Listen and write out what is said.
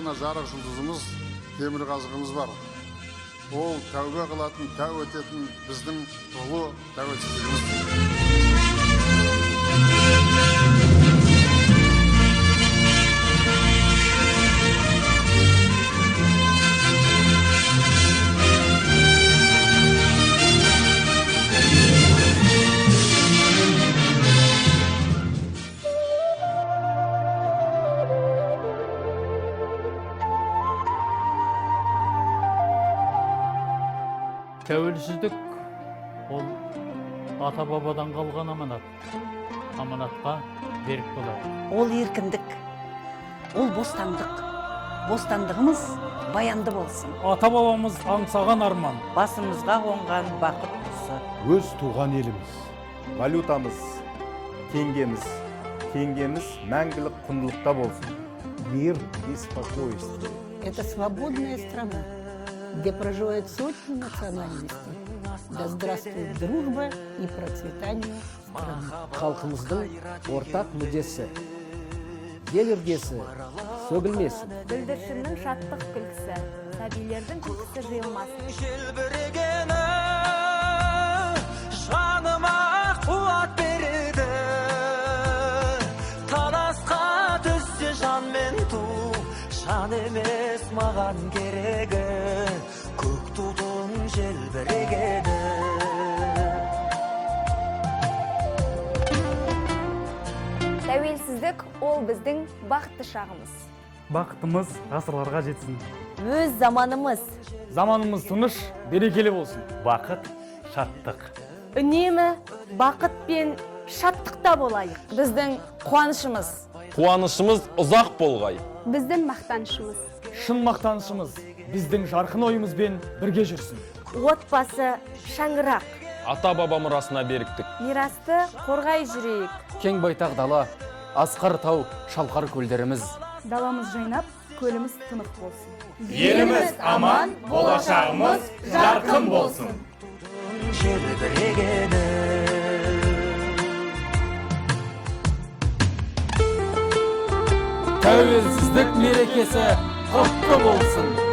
ғана жарық жұлдызымыз, темір қазығымыз бар. Ол тәубе қылатын, тәу ететін біздің ұлы тәуелсіздігіміз. Тәуелсіздік ол ата-бабадан қалған аманат. Аманатқа берік болайық. Ол еркіндік, ол бостандық. Бостандығымыз баянды болсын. Ата-бабамыз аңсаған арман. Басымызға қонған бақыт құсы. Өз туған еліміз. Валютамыз, теңгеміз. Теңгеміз мәңгілік құндылықта болсын. Мир и спокойствие. Это свободная страна, где проживают сотни национальностей. Да здравствует дружба и процветание страны. Халқымыздың ортақ мүддесі. Ел іргесі сөгілмесін. Бүлдіршіннің шаттық күлкісі, сәбилердің күлкісі жиылмасын. Желбірегені жаныма қуат береді. Таласқа түссе жан мен ту, жан емес маған керегі. Көк тудың желбірегені. Тәуелсіздік ол біздің бақытты шағымыз. Бақытымыз ғасырларға жетсін. Өз заманымыз. Заманымыз тыныш, берекелі болсын. Бақыт, шаттық. Үнемі бақыт пен шаттықта болайық. Біздің қуанышымыз. Қуанышымыз ұзақ болғай. Біздің мақтанышымыз. Шын мақтанышымыз біздің жарқын ойымызбен бірге жүрсін. Отбасы, шаңырақ. Ата-баба мұрасына беріктік. Мирасты қорғай жүрейік. Кең байтақ дала, асқар тау, шалқар көлдеріміз. Даламыз жайнап, көліміз тынық болсын. Еліміз аман, болашағымыз жарқын болсын. Желбірегені. Тәуелсіздік мерекесі құтты болсын.